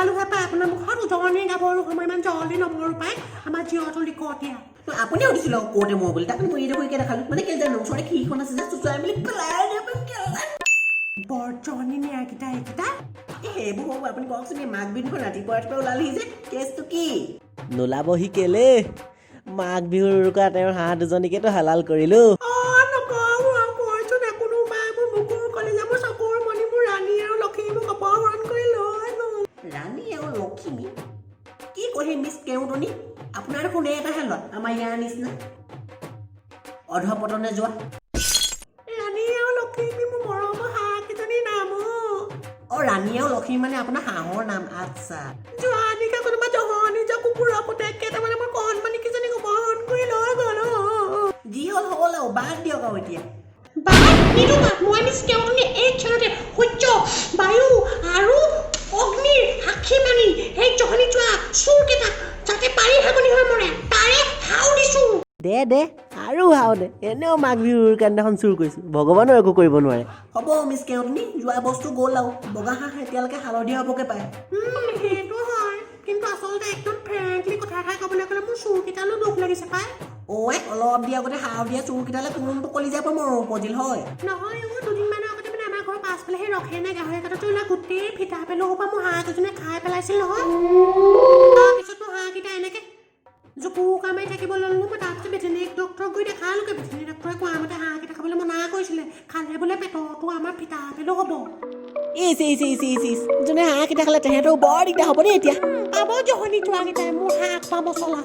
নাখালোহে পাই আপোনাৰ মুখত। উজনি গাভৰু সময় ইমান জলদি নমৰো পাই, আমাৰ জীয়ৰটো লিকটীয়া। আপুনি সুধিছিল আকৌ কওঁতে মই বুলি, তাক মই এইডোখৰ এতিয়া নাখালো। মানে কেলে জানো, ওচৰতে খিৰিখন আছে যে, চুচুৱাই মেলি পেলাই দিব। বৰ জনি নিয়াকেইটা এইকেইটা। এই সেইবোৰ হ'ব, আপুনি কওকচোন, এই মাঘ বিহুখন ৰাতিপুৱা ৰাতিপুৱা ওলালহি যে, কেছটো কি? নোলাবহি কেলে? মাঘ বিহুৰ উৰুকা তেওঁৰ হাঁহ দুজনীকেতো হালাল কৰিলো। অ, নকওঁ আৰু, কৈছো নে, কোনোবাই মোৰ বুকুৰ কলিজা, মোৰ চকুৰ মণি, মোৰ ৰাণী আৰু লক্ষী মোক অপহৰণ কৰি লৈ গ'ল। ৰাণী আৰু লখিমী? কি কয় সেই মিছ কেওটনি? আপোনাৰ দেখোন এটাহে ল'ৰা, আমাৰ ইয়াৰ নিচিনা অধপতনে যোৱা। ৰাণী আৰু লখিমী মোৰ মৰমৰ হাঁহ কেইজনীৰ নাম অ। অ, ৰাণী আৰু লখিমী মানে আপোনাৰ হাঁহৰ নাম, আচ্ছা। যোৱা নিশা কোনোবা জহনি যোৱা কুকুৰৰ পুতেক কেইটামানে মোৰ কণমানি কেইজনীক অপহৰণ কৰি লৈ গ'ল অ। যি হ'ল হ'ল আৰু, বাদ দিয়ক আৰু এতিয়া। বাদ নিদো বাদ মই। মিছ কেওটনি, এই ক্ষণতে সূৰ্য, বায়ু আৰু অগ্নিৰ সাক্ষী মানি সেই জহনি যোৱা চোৰকেইটাক যাতে পাৰি হাগনি হৈ মৰে, তাৰে হাও দিছো। দে দে আৰু হাও দে। এনেও মাঘ বিহুৰ উৰুকাৰ দিনাখন চুৰ কৰিছো, ভগৱানেও একো কৰিব নোৱাৰে। হ'ব মিছ কেওটনি, যোৱা বস্তু গ'ল আৰু, বগা হাঁহ এতিয়ালৈকে হালধীয়া হ'বগে পায়। সেইটো হয়, কিন্তু আচলতে একদম ফ্ৰেংকলি কথা এষাৰ ক'বলৈ গ'লে মোৰ চোৰকেইটালৈও দুখ লাগিছে পাই। ঐ, অলপ দিয়া আগতে হাও দিয়া চোৰকেইটালে কোনটো কলিজাৰ পৰা মৰম উপজিল হয়? নহয় অ, দুদিনমানৰ আগতে মানে আমাৰ ঘৰৰ পাছফালে সেই ৰখেনে গাহৰি কাটোতে ওলাই গোটেই ফিটা পেলু সোপা মোৰ হাঁহ কেইজনীয়ে খাই পেলাইছিল নহয়। তাৰপিছত মোৰ হাঁহকেইটা এনেকে জোপোকা মাৰি থাকিব ল'লো। মই তাৰপিছত ভেটেনেৰী ডক্টৰক গৈ দেখালোগৈ। ভেটেনেৰী ডক্টৰে কোৱা মতে হাঁহকেইটা খাবলৈ মনা কৰিছিলে, খালে বোলে পেটতো আমাৰ ফিটা পেলু হ'ব। ইচ ইচ ইচ ইচ ইচ, যোনে হাঁহকেইটা খালে তেহেঁতৰো বৰ দিগদাৰ হ'ব দেই এতিয়া। পাব জহনি যোৱাকেইটাই মোৰ হাঁহ খোৱা মছলা।